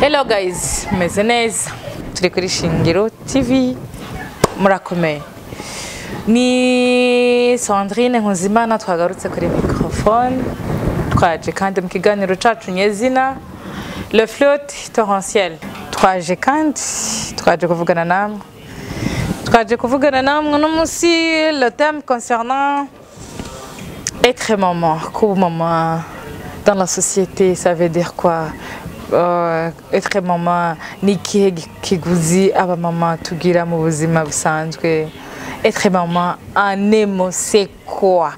Hello guys, meze neza. Turi kuri Shingiro TV, murakomeye. Ni Sandrine Nkunzimana twagarutse kuri microphone, twaje kandi mu kiganiro cacu nyezina Le Flot Torrentiel. Twaje kandi twaje kuvugana namwe. Twaje kuvugana namwe uno munsi le thème concernant être maman, kuba mama dans la société, ça veut dire quoi? Être mama ni ikihe kiguzi abamama tugira mu buzima busanzwe? Être mama en un mot, c'est quoi?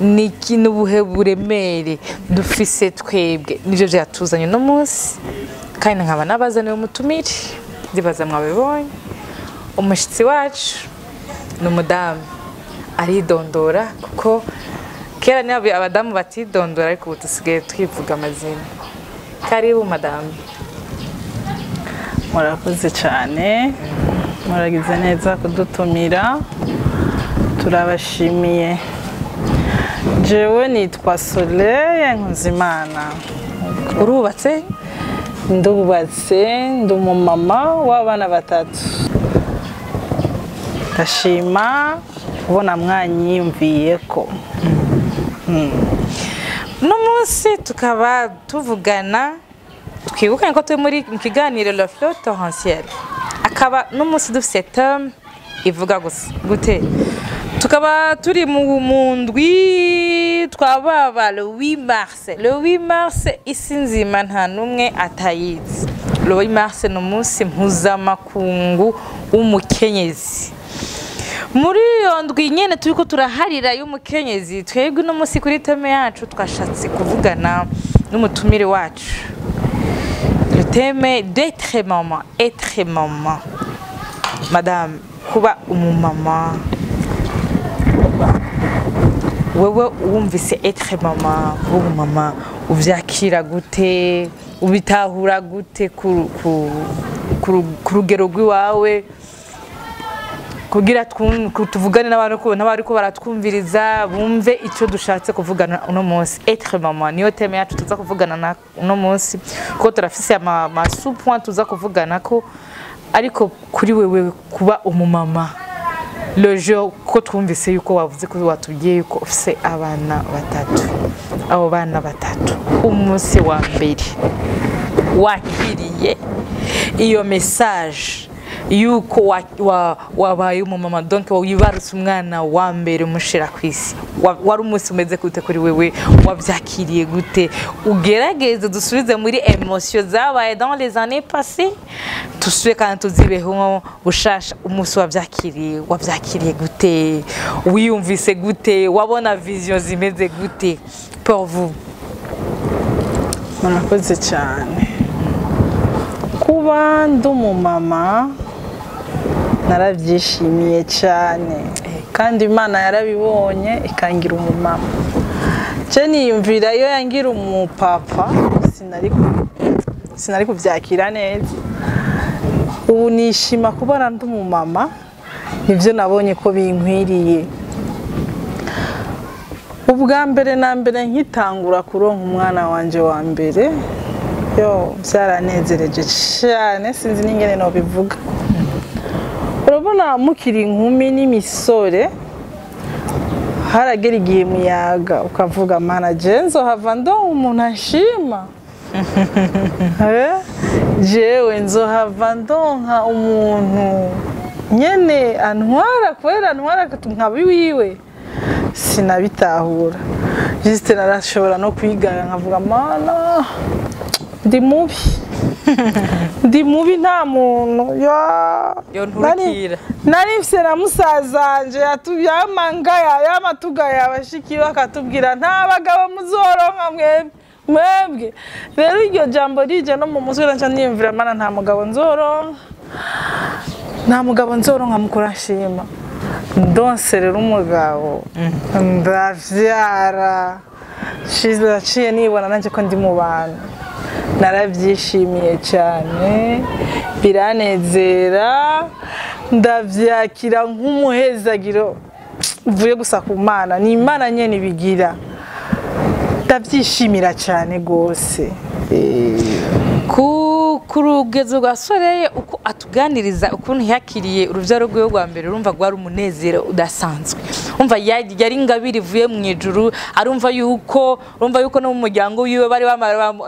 Ni iki n'ubuhe buremere dufise twebwe? Nivyo vyatuzanye uno munsi, kandi nkaba nabazaniwe umutumire, ndibaza mwabibonye. Umushitsi wacu ni umudamu aridondora, kuko kera ni abadamu batidondora, ariko ubu dusigaye twivuga amazina. Karibu madamu. Murakoze cyane, muragize neza kudutumira, turabashimiye. Jewe nitwa Soleil Nkunzimana. Urubatse? Ndubatse, ndi umumama w'abana batatu. Ndashima kubona mwanyiyumviye ko. Uno munsi tukaba tuvugana, twibukanye ko turi muri mu kiganiro Le Flot Torrentiel, akaba n'umunsi dufise thème ivuga gusa gute. Tukaba turi mu ndwi twababa le 8 mars. Le 8 mars isi nzima nta n'umwe atayizi. Le 8 mars ni umunsi mpuzamakungu w'umukenyezi. Muri iyo ndwi nyene turiko turaharira y'umukenyezi, twebwe uno munsi kuri thème yacu twashatse kuvugana n'umutumire wacu. Le thème d'être maman, être maman. Madame, kuba umumama, wewe wumvise être mama, kuba umumama, uvyakira gute, ubitahura gute ku rugero rw'iwawe, kugira tuvugane n'abantu ko n'abariko baratwumviriza bumve ico dushatse kuvugana uno munsi? Être mama niyo thème yacu tuza kuvugana na uno munsi, kuko turafise ama sous point tuza kuvugana ko. Ariko kuri wewe, kuba umumama le jour ko twumvise yuko wavuze ko watubwiye yuko ufise abana batatu, abo bana batatu, umunsi wa mbere wakiriye iyo message yuko wabaye umumama, donc wibarutse umwana wa mbere umushira ku isi, wari umunsi umeze gute kuri wewe? Wavyakiriye gute? Ugerageze dusubize muri émotion zabaye dans les années passées, dusubire kandi tuzibeho bushasha. Umunsi wavyakiriye, wavyakiriye gute? Wiyumvise gute? Wabona vision zimeze gute pour vous? Murakoze cyane. Kuba ndi umumama narabyishimiye cyane, kandi Imana yarabibonye ikangira umumama. Je niyumvira iyo yangira umupapa sinari kubyakira neza. Ubu nishima kuba ndi umumama, nibyo nabonye ko binkwiriye. Ubwa mbere na mbere nkitangura kuronka umwana wanje wa mbere, yo byaranezereje cyane, sinzi n'ingene nobivuga. Urabona mukiri inkumi n'imisore, haragera igihe muyaga ukavuga: "Mana, je nzohava ndonka umuntu anshima? Jewe nzohava ndonka umuntu nyene antwara kubera antwara nkaba iwiwe?" Sinabitahura, juste narashobora no kwigaya nkavuga: "Mana, ndi mubi, ndi mubi, nta muntu ya Yo nturukira. Nari mfise na musazanje yamangaya yamatugaya abashiki, bakatubwira: "Nta bagabo muzoronka mwebwe mwebwe." Rero iryo jambo rije no mu mutwe, nca niyumvira: "Mana, nta mugabo nzoronka, nta mugabo nzoronka mukura nshima." Ndonse rero umugabo, ndavyara, naciye nibona nanje ko ndi mu bantu. Narabyishimiye cyane, biranezera, ndavyakira nk'umuhezagiro uvuye gusa ku Mana. Ni Imana nyene ibigira, ndabyishimira cyane rwose. Ku Ku rugezo rwa Soleil, uko atuganiriza ukuntu yakiriye urubyaro rwiwe rwa mbere, urumva rwari umunezero udasanzwe. Umva, yari ingabire ivuye mu ijuru. Arumva yuko, urumva yuko no mu muryango wiwe bari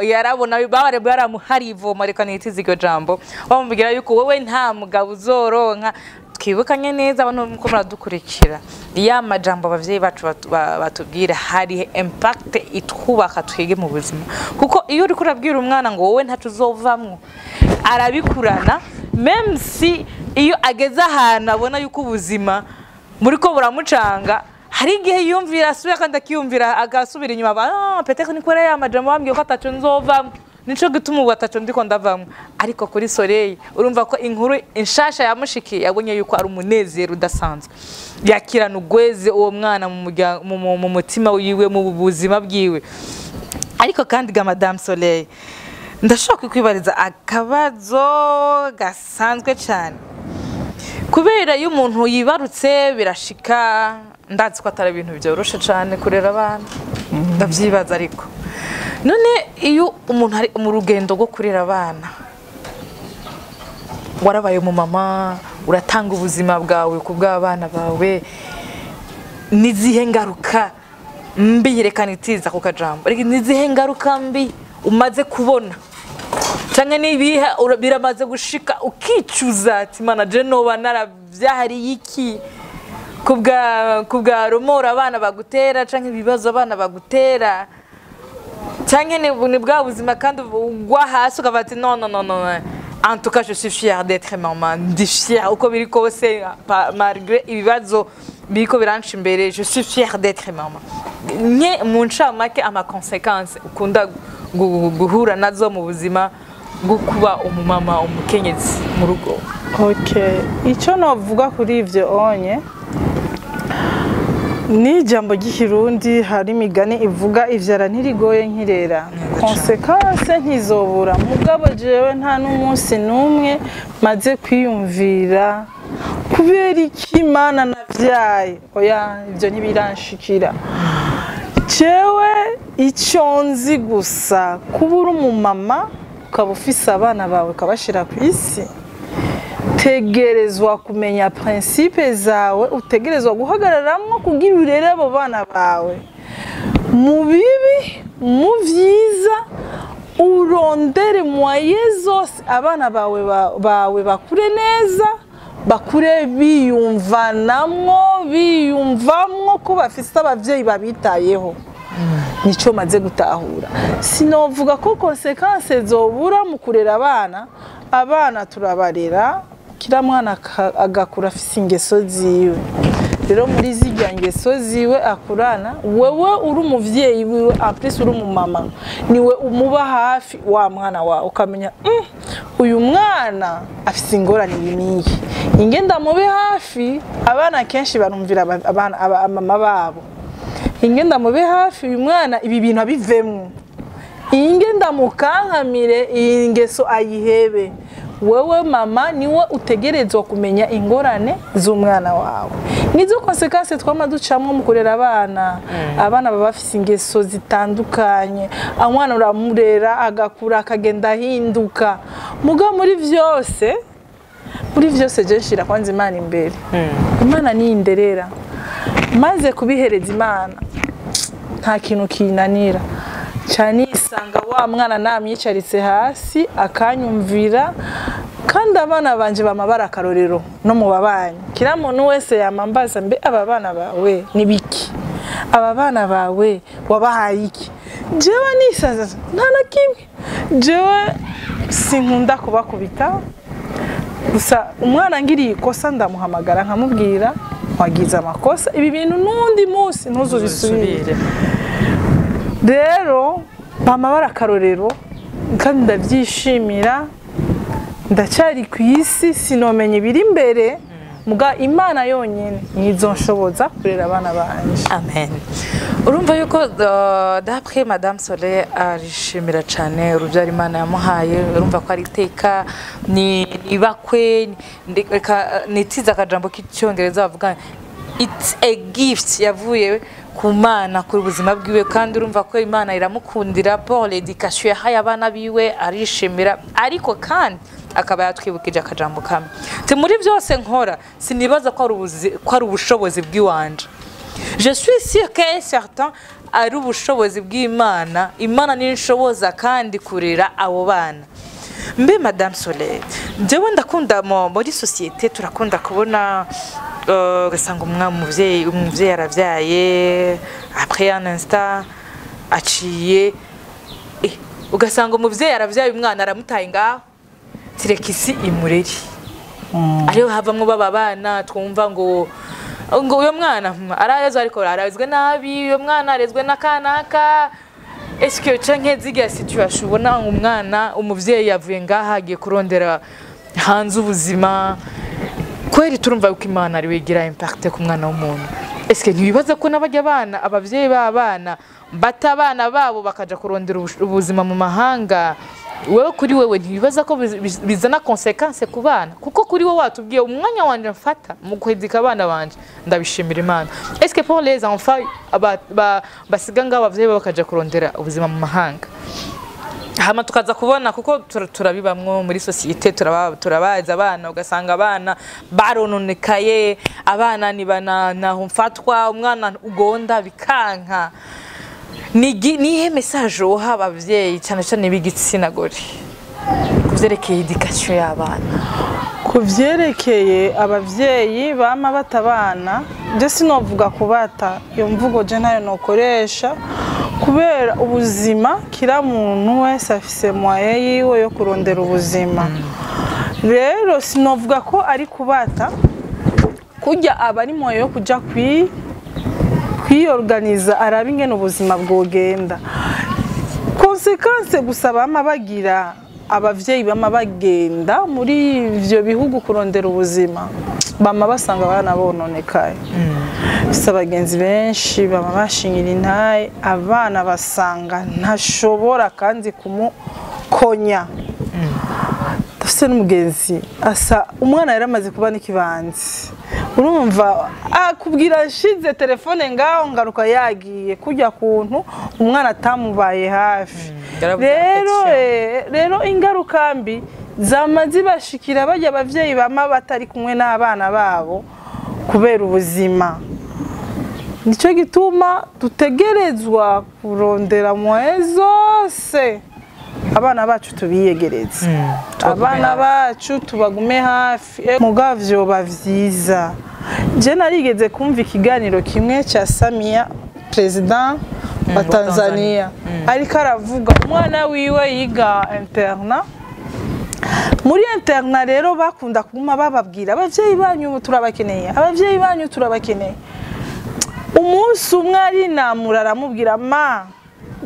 yarabona bari baramuhariye ivomo, reka nitize iryo jambo, bamubwira yuko wowe nta mugabo uzoronka. Twibukanye neza, abantu muko muradukurikira, ya majambo abavyeyi bacu batubwira hari impact itwubaka twige mu buzima, kuko iyo uriko urabwira umwana ngo wowe ntaco uzovamwo, arabikurana, même si iyo ageze ahantu abona yuko ubuzima muriko buramucanga, hari igihe yiyumvira, asubira kandi akiyumvira, agasubira inyuma, aba ah, peut-être ni kubera ya majambo bambwiye ko ataco nzovamwo, nico gituma ubu ataco ndiko ndavamwo. Ariko kuri Soleil, urumva ko inkuru inshasha yamushikiye, yabonye yuko ari umunezero udasanzwe, yakirana ugweze uwo mwana mu mu mutima wiwe, mu buzima bwiwe. Ariko kandi ga Madame Soleil, ndashobora kukwibariza akabazo gasanzwe cyane, kubera iyo umuntu yibarutse birashika, ndazi ko atari ibintu byoroshe cyane kurera abana, ndabyibaza. Ariko none iyo umuntu ari mu rugendo rwo kurera abana, warabaye umumama, uratanga ubuzima bwawe ku bw'abana bawe, n'izihe ngaruka mbi, reka nitiza ku kajambo, ariko n'izihe ngaruka mbi umaze kubona, canke nibihe biramaze gushika ukicuza ati: "Mana, je noba naravyahariye iki?" Kubwa rumora abana bagutera, canke ibibazo abana bagutera, canke ni bwa buzima kandi ugwa hasi ukavuga ati: "Non, non, non, non, en tout cas je suis fière d'être maman, ndi fière uko biri kose, malgré ibibazo biriko biranca imbere, je suis fière d'être maman"? Nye mu ncamake, ama conséquences ukunda guhura nazo mu buzima bwo kuba umumama, umukenyezi mu rugo. Okay, icyo navuga kuri ibyo onye ni ijambo ry'ikirundi, hari imigani ivuga: "Ivyara ntirigoye nkirera." Neza cane. Conséquences ntizobura, mugabo jewe nta n'umunsi n'umwe maze kwiyumvira kubera iki Imana navyaye. Oya, ibyo ntibiranshikira jewe. Icyo nzi gusa, kuba uri umumama, ukaba ufise abana bawe, ukabashira ku isi, utegerezwa kumenya principes zawe, utegerezwa guhagararamwo kugira urere abo bana bawe mu bibi, mu vyiza, urondere moyens zose abana bawe bawe bakure neza, bakure biyumvanamwo, biyumvamwo ko bafise abavyeyi babitayeho. Nico maze gutahura. Sinovuga ko conséquences zobura mu kurera abana. Abana turabarera, kila mwana agakura afise ingeso ziwe. Rero muri zirya ngeso ziwe akurana, wewe uri umuvyeyi wiwe, en plus uri umumama, niwe umuba hafi wa mwana wawe, ukamenya uyu mwana afise ingorane iyi n'iyi, ingenda mube hafi. Abana kenshi barumvira abana mama babo. Ingenda mube hafi uyu mwana, ibi bintu abivemwo, ingenda mukankamire, iyi ngeso ayihebe. Wewe mama niwe utegerezwa kumenya ingorane z'umwana wawe. Nizo conséquences twama ducamwo mu kurera abana. Abana baba bafise ingeso zitandukanye, umwana uramurera agakura, akagenda ahinduka. Muga muri vyose je nshira kwanza Imana imbere. Imana ni inderera, maze kubihereza Imana nta kintu kinanira cyane. Isanga wa mwana namyicaritse hasi akanyumvira, kandi abana banje bama bari akarorero no mu babanyi. Kila muntu wese yamambaza: "Mbe aba bana bawe ni biki? Aba bana bawe wabahaye iki?" Jewe nisaza nta na kimwe. Jewe sinkunda kubakubita, gusa umwana ngiriye ikosa ndamuhamagara nkamubwira: "Wagize amakosa, ibi bintu n'undi munsi ntuzubisubire." Rero bama bari akarorero kandi ndabyishimira. Ndacyari ku isi, sinomenya ibiri imbere, muga Imana yonyine nizonshoboza kurera abana banje. Amen. Urumva yuko d'après Madame Soleil, arishimira cyane urubyaro Imana yamuhaye. Urumva ko ari iteka, ni ibakwe. Reka nitize akajambo k'icyongereza bavuga "it's a gift" yavuye ku Mana kuri ubuzima bwiwe, kandi urumva ko Imana iramukundira pour l'éducation yahaye abana biwe, arishimira. Ariko kandi akaba yatwibukije akajambo kamwe, ti muri byose nkora sinibaza ko ari ko ari ubushobozi bw'iwanje. Je suis sûr que certain ari ubushobozi bw'Imana. Imana ninshoboza kandi kurera abo bana. Mbe Madame Soleil, njyewe ndakunda muri société turakunda kubona ugasanga umwana, umuvyeyi aravyaye, après un instant aciye ugasanga umuvyeyi aravyaye umwana, aramutaye ngaho, tireka isi imureri. Ariyo havamwo baba bana twumva ngo uyo mwana ararezwe, ariko ararezwe nabi, uyo mwana arezwe n'akanaka. Est-ce que canke zirya situation ubona umwana, umuvyeyi yavuye ngaha agiye kurondera hanze ubuzima, kweri turumva yuko Imana ari we igira impact ku mwana w'umuntu. Est-ce que ntibibaza ko n'abajya abana, abavyeyi b'abana bata abana babo bakaja kurondera ubuzima mu mahanga, wewe kuri wewe ntibibaza ko bizana conséquence ku bana? Kuko kuri wowe watubwiye umwanya wanje mfata mu kwedika abana banje, ndabishimira Imana. Est-ce que pour les enfants basiga ngaho abavyeyi babo bakaja kurondera ubuzima mu mahanga, hama tukaza kubona, kuko turabibamwo muri société, turabaza abana, ugasanga abana barononekaye, abana naho mfatwa umwana ugonda bikanka, nihe message woha abavyeyi, cyane cyane b'igitsina gore, ku vyerekeye éducation y'abana? Ku vyerekeye abavyeyi bama bata abana, je sinovuga kubata, iyo mvugo je ntayo nokoresha, kubera ubuzima kira muntu wese afise moyen yiwe yo kurondera ubuzima. Rero sinovuga ko ari kubata, kurya aba ari moyen yo kuja kwiyorganiza, araba ingene ubuzima bwogenda. Conséquence gusa bama bagira, abavyeyi bama bagenda muri ivyo bihugu kurondera ubuzima, bama basanga abana bononekaye, bafise abagenzi benshi, bama bashingira intaye abana, basanga ntashobora kandi kumukonya. Ndafise n'umugenzi asa umwana yaramaze kuba n'ikibanzi, urumva akubwira nshize telefone ngaho ngaruka yagiye kujya kuntu umwana atamubaye hafi. Yarabuze Rero affection. Rero ingaruka mbi zama zibashikira bajya abavyeyi bama batari kumwe n'abana babo kubera ubuzima. Nicyo gituma dutegerezwa kurondera moyens zose abana bacu tubiyegereze, Tubagume abana hafi. bacu tubagume hafi. Mugabo vyoba vyiza, je narigeze kumva ikiganiro kimwe cya Samia, président wa wa Tanzania, ariko aravuga umwana wiwe yiga internat. Muri internat rero bakunda kuguma bababwira: "Abavyeyi banyu turabakeneye, abavyeyi banyu turabakeneye." Umunsi umwe arinamura aramubwira: "Ma,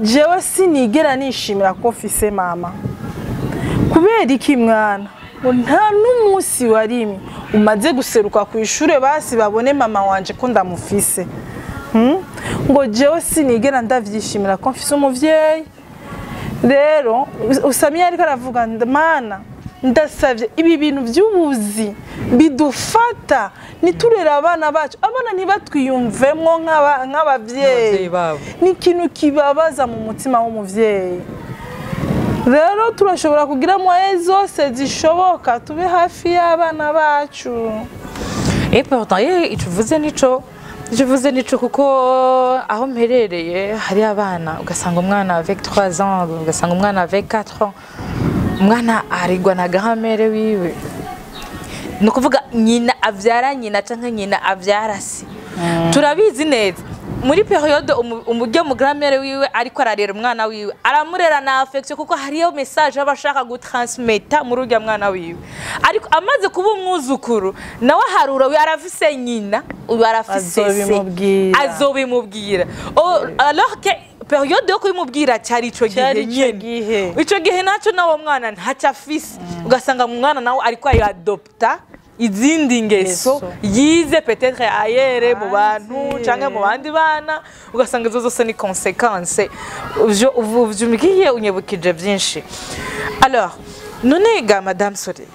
jewe sinigera nishimira ko mfise mama." "Kubera iki, mwana?" Ngo nta n'umunsi wa rimwe umaze guseruka ku ishure, basi babone mama wanje ko ndamufise. Ngo jewe sinigera ndavyishimira ko mfise umuvyeyi. Rero Usamiya ariko aravuga: "Mana, ndasavye ibi bintu by'ubuzi bidufata niturera abana bacu, abana ntibatwiyumvemwo nk'abavyeyi." Nk'abavyeyi babo. Ni ikintu kibabaza mu mutima w'umuvyeyi. Rero turashobora kugira moyens zose zishoboka tube hafi y'abana bacu. Et pourtant, ico uvuze nico, kuko aho mperereye hari abana ugasanga umwana avec 3 ans, ugasanga umwana avec 4 ans, umwana arigwa na grand-mère wiwe, ni ukuvuga nyina avyara nyina canke nyina avyara se. Turabizi neza muri période umuryo mu grand-mère wiwe ariko ararera umwana wiwe, aramurera na affection, kuko hariyo message aba ashaka gutransmeta muri urya mwana wiwe. Ariko amaze kuba umwuzukuru nawe, harura we arafise nyina, uyu arafise se. Azobimubwira. Azobimubwira. Oh, alors que période yo kubimubwira cyari ico gihe Cyari ico nyene. gihe. Ico gihe naco nawo mwana ntacyo afise, ugasanga umwana nawe ariko ayadopta izindi ngeso Ngeso. yize peut-être ailleurs mu bantu Hanze. canke mu bandi bana, ugasanga izo zose ni conséquence. Ivyo uvyumviye unyibukije byinshi. Alors none ga Madame Soleil,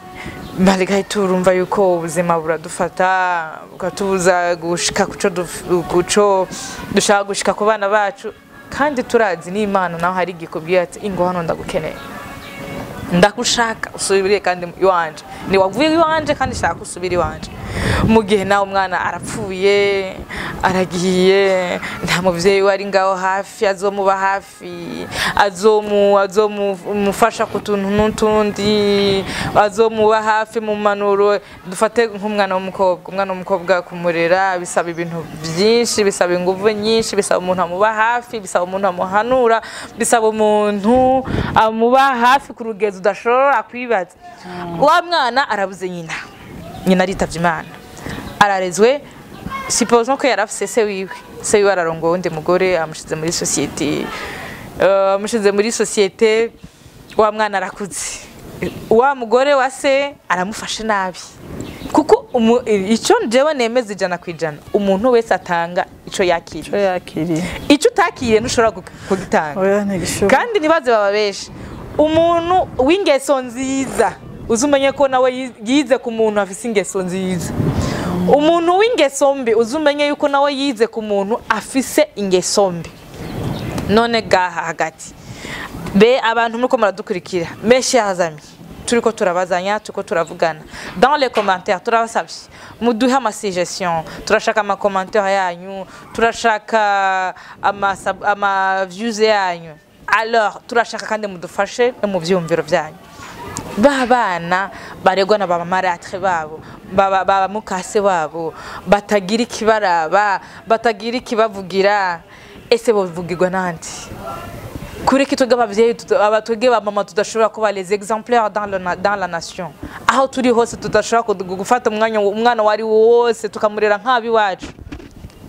Malgré tout, urumva yuko ubuzima buradufata, bukatubuza gushika kuco dushaka gushika ku bana bacu. Kandi turazi n'Imana naho hari igikubwiye ati: "Ingo hano, ndagukeneye, ndagushaka usubire kandi iwanje, ni wavuye iwanje kandi shaka usubire iwanje." Mu gihe nawe umwana arapfuye, aragiye, nta muvyeyi we ari ngaho hafi azomuba hafi, azomufasha ku tuntu n'utundi, azomuba hafi mu manuro. Dufate nk'umwana w'umukobwa. Umwana w'umukobwa kumurera bisaba ibintu byinshi, bisaba ingufu nyinshi, bisaba umuntu amuba hafi, bisaba umuntu amuhanura, bisaba umuntu amuba hafi ku rugezo udashobora kwibaza. Wa mwana arabuze nyina, nyina aritavye Imana, ararezwe. Supposons ko yarafise se wiwe, se wiwe ararongoye uwundi mugore, amushize muri société. Amushize muri société, wa mwana arakuze, wa mugore wa se aramufashe nabi, kuko ico jewe nemeza 100%, umuntu wese atanga ico yakiriye. Icyo yakiriye. Ico utakiriye ntushobora kugitanga. Oya, ntigishoboka. Kandi ntibaze bababeshe, umuntu w'ingeso nziza uzi umenye ko nawe yize ku muntu afise ingeso nziza. Umuntu w'ingeso mbi uzi umenye yuko nawe yize ku muntu afise ingeso mbi. None gaha hagati be, abantu muriko muradukurikira, mes chers amis, turiko turabazanya, turiko turavugana dans les commentaires, turabasabye muduhe ama suggestion. Turashaka ama commentaire yanyu, turashaka ama views yanyu. Alors turashaka kandi mudufashe no mu vyumviro vyanyu. Ba bana baregwa na ba marâtre babo, baba mukase wabo, batagira ikibaraba, batagira ikibavugira, ese bovugirwa nande? Kuri ki twebwe abavyeyi, twebwe ba mama, tudashobora kuba les exemplaires dans la nation, aho turi hose, tudashobora gufata umwanya umwana wari wose tukamurera nk'abiwacu?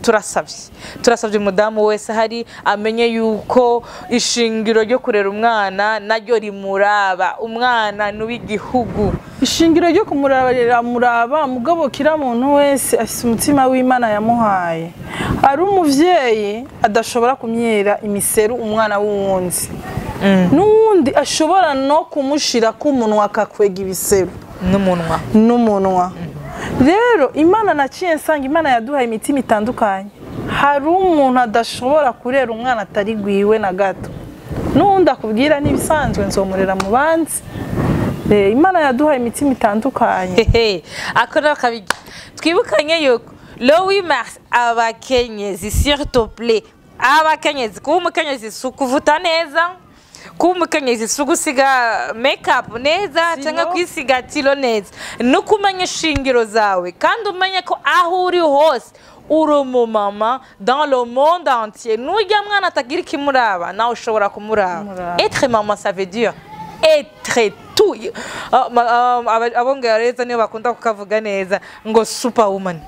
Turasabye, turasabye umudamu wese ahari amenye yuko ishingiro ryo kurera umwana naryo rimuraba. Umwana ni uw'igihugu. Ishingiro ryo kumuraba riramuraba, mugabo kira muntu wese afise umutima w'Imana yamuhaye. Hari umuvyeyi adashobora kumyera imiseru umwana w'uwundi, n'uwundi ashobora no kumushira k'umunwa akakwega ibiseru. N'umunwa. N'umunwa. Rero Imana, naciye nsanga Imana yaduhaye imitima itandukanye. Hari umuntu adashobora kurera umwana atari gwiwe na gato, n'uwundi akubwira n'ibisanzwe, nzomurera mu bandi. Imana yaduhaye imitima itandukanye. Hehe, ako naho kabirya. Twibukanye yuko le 8 mars, abakenyezi, s'il te plaît, abakenyezi, kuba umukenyezi si ukuvuta neza, kuba umukenyezi si ugusiga make up neza cyangwa kwisiga tilo neza, no kumenya ishingiro zawe, kandi umenye ko aho uri hose uri umumama dans le monde entier. Nujya mwana atagira ikimuraba, nawe ushobora kumuraba. Kumuraba. Être maman, ça veut dire être tout. Ah, abongereza niyo bakunda kukavuga neza ngo superwoman,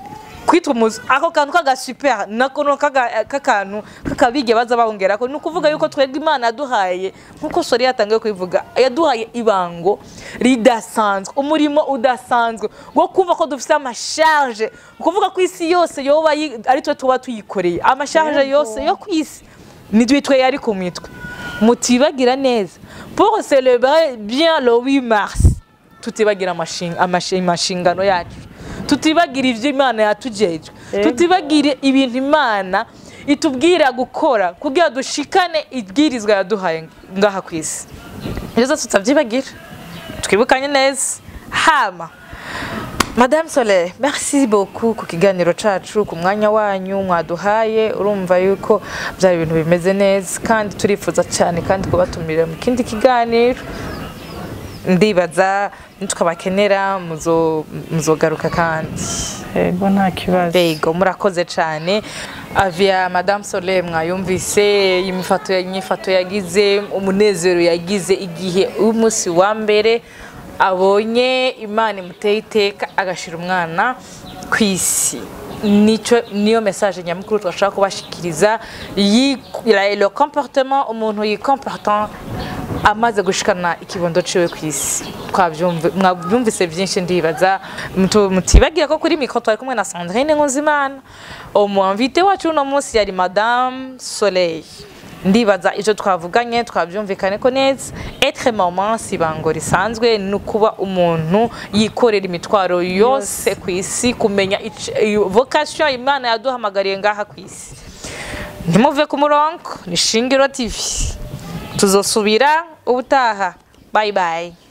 kwitwa umuzi ako kantu kaga super nako no kaga kakantu kakabige baza bongera ko ni ukuvuga yuko twebwe Imana yaduhaye, nkuko sori yatangiye kubivuga, yaduhaye ibango ridasanzwe, umurimo udasanzwe wo kumva ko dufite ama charge, kuvuga ko isi yose yoba ari twe tuba tuyikoreye ama charge yose yo ku isi, ni twe yari ku mitwe. Mutibagira neza, pour célébrer bien le 8 mars, tutibagira amashingano yacu, tutibagira ibyo Imana yatujejwe, tutibagire ibintu Imana itubwira gukora kugira dushikane ibwirizwa yaduhaye ngaha ku isi. Ibyo zose tutabyibagira, twibukanye neza. Hama Madame Soleil, merci beaucoup ku kiganiro cacu, ku mwanya wanyu mwaduhaye. Urumva yuko byari ibintu bimeze neza, kandi turifuza cyane kandi kubatumira mu kindi kiganiro. Ndibaza nitukabakenera muzogaruka kandi. Yego, nta kibazo. Yego, murakoze cyane. Avia Madame Soleil mwayumvise, inyifato yagize, umunezero yagize igihe umunsi wa mbere abonye Imana imuteye iteka agashira umwana ku isi. Nico niyo message nyamukuru twashaka kubashikiriza, le comportement umuntu yikomportant amaze gushikana ikibondo ciwe ku isi. Mwabyumvise byinshi ndibaza. Mutibagira ko kuri micro twari kumwe na Sandrine Nkunzimana. Umu invité wacu uno munsi yari Madame Soleil. Ndibaza icyo twavuganye twabyumvikane ko neza. Être maman si ibango risanzwe, ni ukuba umuntu yikorera imitwaro yose ku isi, kumenya iyo vocation Imana yaduhamagariye ngaha ku isi. Ntimuve ku murongo, ni Shingiro TV, tuzosubira ubutaha. Bye bye.